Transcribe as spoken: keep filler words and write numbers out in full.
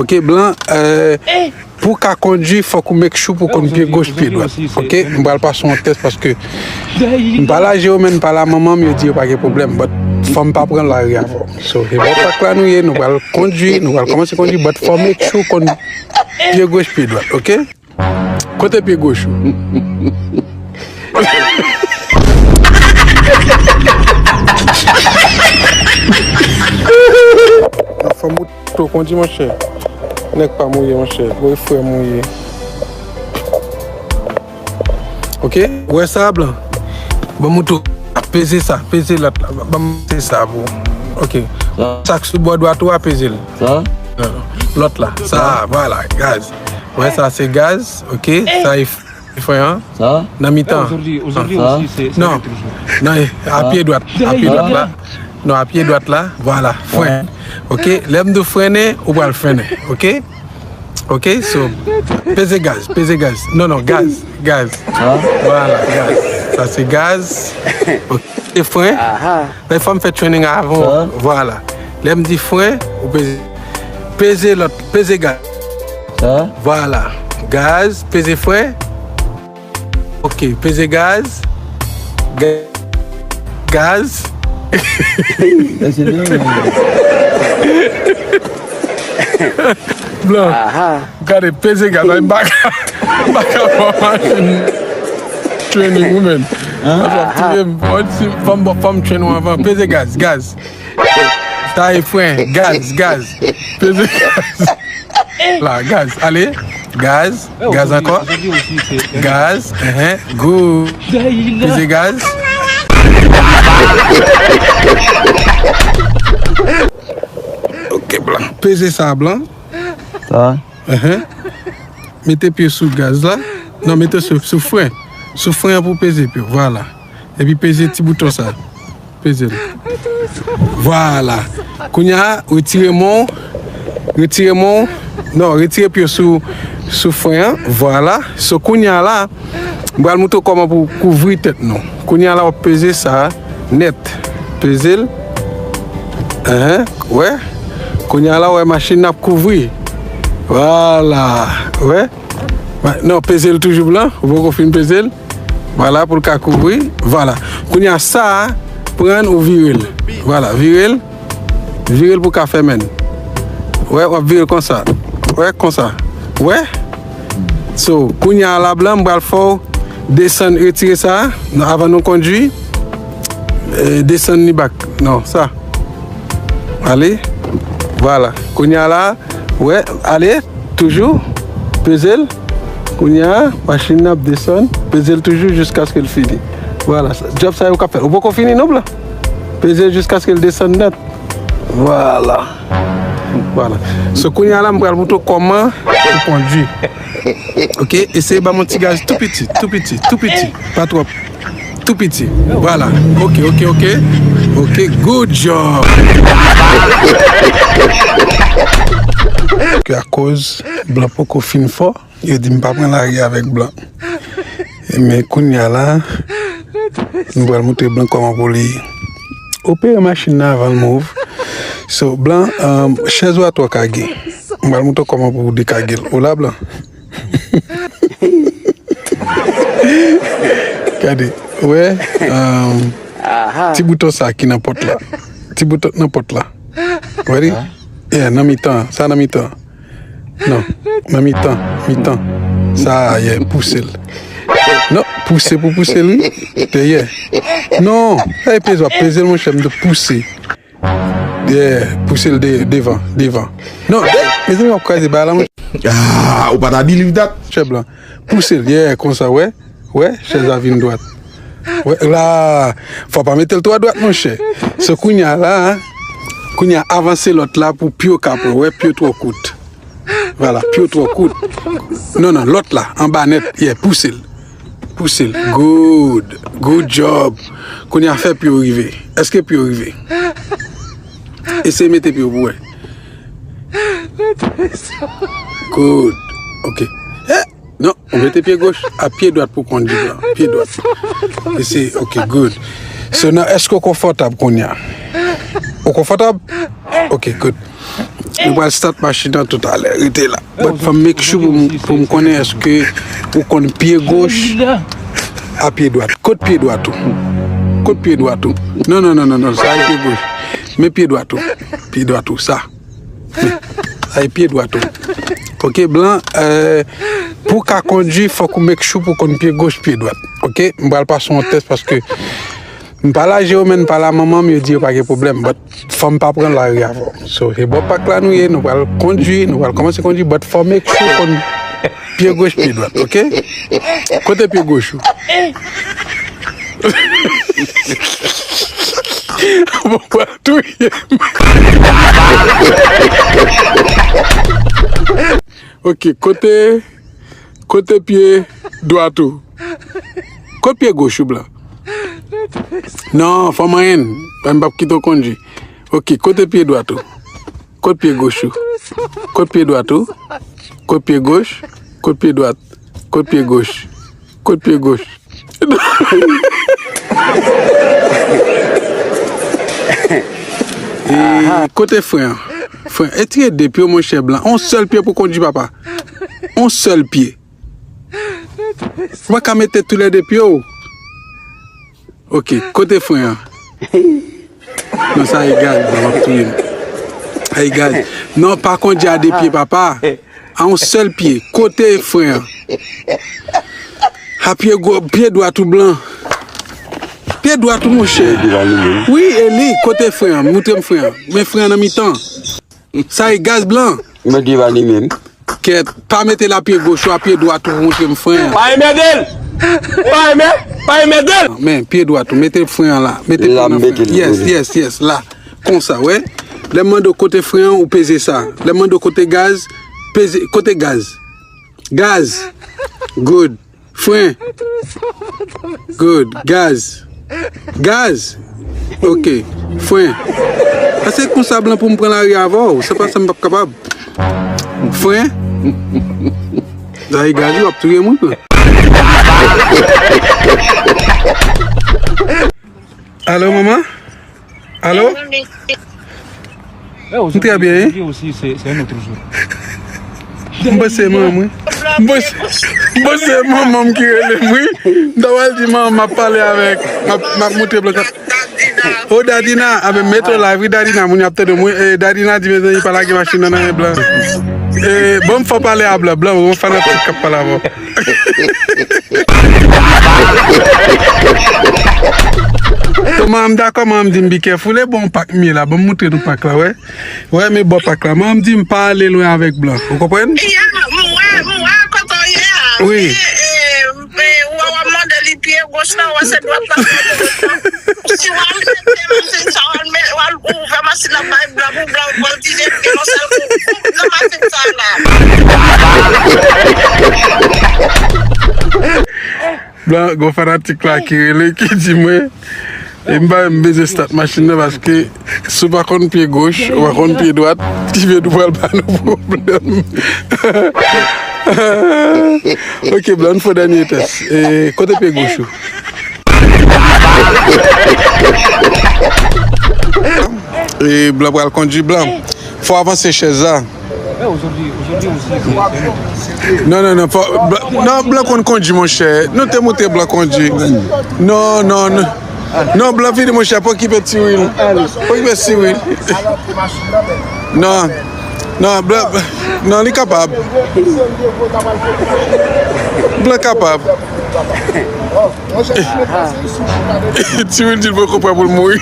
Ok, blan, euh, pou w ka kondwi, fòk ou make sure pou w konn pye goch, pye dwat. Ok, m pral pase yon tès paske m pa la Jerome, m pa la manman m, yo di yo pa gen pwoblèm, but fò m pa pran lari avè w. So, se bò pak la nou ye, nou pral kondwi, nou pral kòmanse kondwi, but fò make sure w konn pye goch, pye dwat, ok? Kote pye goch ou? Fò m moute w kondwi, monchè. Nèg pa mouye, monchè. Ou e frè mouye. Ok, ou wè sa, blan? Ban m moute w. Peze sa, peze lòt la. Ban m peze sa pou ou. Ok. Sa k sou bò dwat ou a, peze l. Sa? Non, non. Lòt la. Sa, vwala, gaz. Wè, sa se gaz, ok? Sa e f-, e fren an. Sa? Nan mitan. Sa? Non, non, a pye dwat, a pye dwat la. Non, a pye dwat la, vwala, fren. Ok, lè m di w frennen, ou pral frennen, ok? Ok, so, peze gaz, peze gaz. Non, non, gaz, gaz. Vwala, gaz. Sa se gaz. Ok, e fren. Lè fò m fè training avan, vwala. Lè m di fren, ou peze. Peze lòt, peze gaz. Vwala. Gaz, peze fren. Ok, peze gaz. Ga-, gaz. Blan, gade, peze gaz. Ay, m pa ka, m pa ka fè machin training ou menm. Fò m, fò m, fò m train ou avan. Peze gaz, gaz. Sa e fren, gaz, gaz. Peze gaz. La, gaz, ale. Gaz, gaz ankò. Gaz, enhen, good. Peze gaz. Ok, blan. Peze sa, blan. Sa. Enhen. Mete pye sou gaz la. Non, mete sou, sou fren. Sou fren an pou peze pye. Vwala. Epi peze ti bouton sa. Peze l. Vwala. Kounye a, retire men w. Retire men w. Non, retire pye w sou, sou fren an. Vwala. So, kounye a la, m pral montre w kòman pou kouvri tèt nou. Kounye a la, w ap peze sa nèt. Peze l. Enhen. Wè. Kounye a la, wè, machin nan ap kouvri. Vwala. Wè. Non, peze l toujou blan. Ou poko fin peze l. Vwala, pou l ka kouvri. Vwala. Kounye a sa a, pran l ou vire l. Vwala, vire l. Vire l pou ka fèmen l. Wè, w ap vire l konsa. Wè, konsa. Wè? So, kounye a la blan, m pral fè w desann, retire sa a, avan nou kondwi. E, desann li back. Non, sa. Ale. Vwala. Kounye a la, wè, ale. Toujou, peze l. Kounye a, machin nan ap desann. Peze l toujou jiskaske l fini. Vwala, sa, djòb sa yo k ap fèt. Ou poko fini non, blan. Peze l jiskaske l desann nèt. Vwala. Vwala. So, kounye a la, m pral montre w kòman pou kondwi. Ok, eseye ban m yon ti gaz tou piti, tou piti, tou piti. Pa twòp. Tou piti. Vwala. Ok, ok, ok. Ok, good job. Ke akoz blan poko fin fò, yo di m pa pran lari avèk blan. E men kounye a la, m pral montre blan kòman pou li opere machin nan avan l move. So, blan, um, chèz ou a twò kage. M pral montre w kòman pou w dekage l. Ou la, blan? Gade, wè, um, ti bouton sa ki nan pòt la. Ti bouton nan pòt la. Wè li? Yeah, nan mitan, sa nan mitan. Non, nan mitan, mitan. Sa, yeah, pouse l. Non, pouse pou pouse l, wi. Dèyè. Non, sa e peze, w ap peze l, monchè, m te pouse. Yeah, pouse l de-, devan, devan. Non, de-, mezanmi, w ap kraze bagay la, monchè. Ah, ou pa ta believe that? Chè blan. Pouse l, yeah, konsa, wè. Wè, chèz la vin dwat. Wè, la, fò pa mete l twò dwat, monchè. So, kounye a la, kounye a avanse lòt la pou pye w ka pran. Wè, pye w twò kout. Vwala, pye w twò kout. Non, non, lòt la, anba nèt. Yeah, pouse l. Pouse l. Good. Good job. Kounye a fè pye w rive. Èske pye w rive? Eseye mete pye w pou wè. Good. Ok. Eh, non, ou mete pye goch. A pye dwat pou kondwi la. Pye dwat. Eseye, ok, good. So, nan, èske w konfòtab kounye a? Ou konfòtab? Ok, good. Nou pral start machin nan toutalè. Rete la. But fò m make sure pou m, pou m konnen èske ou konn pye goch a pye dwat. Kot pye dwat ou? Kot pye dwat ou? Non, non, non, non, non. Sa e pye goch. Men pye dwat ou. Pye dwat ou, sa. Sa e pye dwat ou. Ok, blan, euh, pou w ka kondwi, fòk ou make sure pou w konn pye goch, pye dwat. Ok? M pral pase yon tès paske m pa la Jewòm, m pa la manman m, yo di yo pa gen pwoblèm. But fò m pa pran lari avè w. So, se bò pak la nou ye, nou pral kondwi, nou pral kòmanse kondwi, but fò make sure konn pye goch, pye dwat, ok? Kote pye goch ou? Bon, pral touye m. Ok, kote, kote pye dwat ou? Kot pye goch ou, blan? Non, fò m anyen. M p ap kite w kondwi. Ok, kote pye dwat ou? Kot pye goch ou? Kot pye dwat ou? Kot pye goch? Kot pye dwat? Kot pye goch? Kot pye goch? E kote fren an? Fren, etire de pye w, monchè blan. On sèl pye pou kondwi, papa. On sèl pye. Ou pa ka mete toulède pye w. Ok, kote fren an? Non, sa egal, blan, w ap touye m. Sa egal. Non, pa kondwi a de pye, papa. A yon sèl pye. Kote fren an? A pye gwo, pye dwat ou, blan. Pye dwat ou, monchè. Wi, e li, kote fren an? Moutre m fren an. Men fren an nan mitan. Sa e gaz, blan. Mwen devan li menm. Kèt, pa mete l a pye goch ou, a pye dwat ou, montre m fren an. Pa enmède l! Pa enmè-, pa enmède l! Men, pye dwat ou, mete fren an la. Mete fren an. Yes, yes, yes, la. Konsa, wè. Lè m mande w kote fren an, ou peze sa. Lè m mande w kote gaz, peze, kote gaz? Gaz. Good. Fren. Good. Gaz. Gaz. Ok. Fren. Ase konsa blan pou m pran lari avè w. Se pa sa m p ap kapab. Fren. Dayi gaz ou ap touye moun. Alo, manman? Alo? M trè byen, wi. M panse manman m, wi. M panse, m panse manman m ki rele m, wi. M ta pral di manman m ap pale avèk, m ap, m ap montre blan. O Dadina, a ben mete w live, wi, Dadina, moun y ap tande w, wi. E, Dadina di, mezanmi, pa lage machin nan nan men blan. E, bon, m fò pale a blan, blan, yon fanatik k ap pale avè w. Manman m dakò, manman m di m be careful, e bon pak m ye la, bon m moutre nou pak la, wè. Wè, men bò pak la, manman m di m pa ale lwen avèk blan, ou konprann? Ya, m wè, m wè kote w ye a. Wi. E, e, e, w wè, w ap mande li pye goch la, w wè se dwat la. Si w al mete masin sa, w al met, w al ouvè masin nan bay blan pou blan, blan ki jete yon sèl kou nan masin sa la. Blan, gon fanatik la ki rele, ki di mwen, e m pa menm bezwen stat machin nan, paske si w pa konn pye goch, ou pa konn pye dwat, ki vle di w pral ba nou pwoblèm. Ok, blan, n fè dènye tès. E, kote pye goch ou? E blan pral kondwi, blan. Fò avanse chèz la. Non, non, non, fò, blan, non, blan konn kondwi, monchè. Nou te montre blan kondwi. Non, non, non. Non, blan vini, monchè, pa okipe Tiwil. Pa okipe Tiwil. Non. Non, blan, non, li kapab. Blan kapab. Tiwil di l poko prè pou l mouri.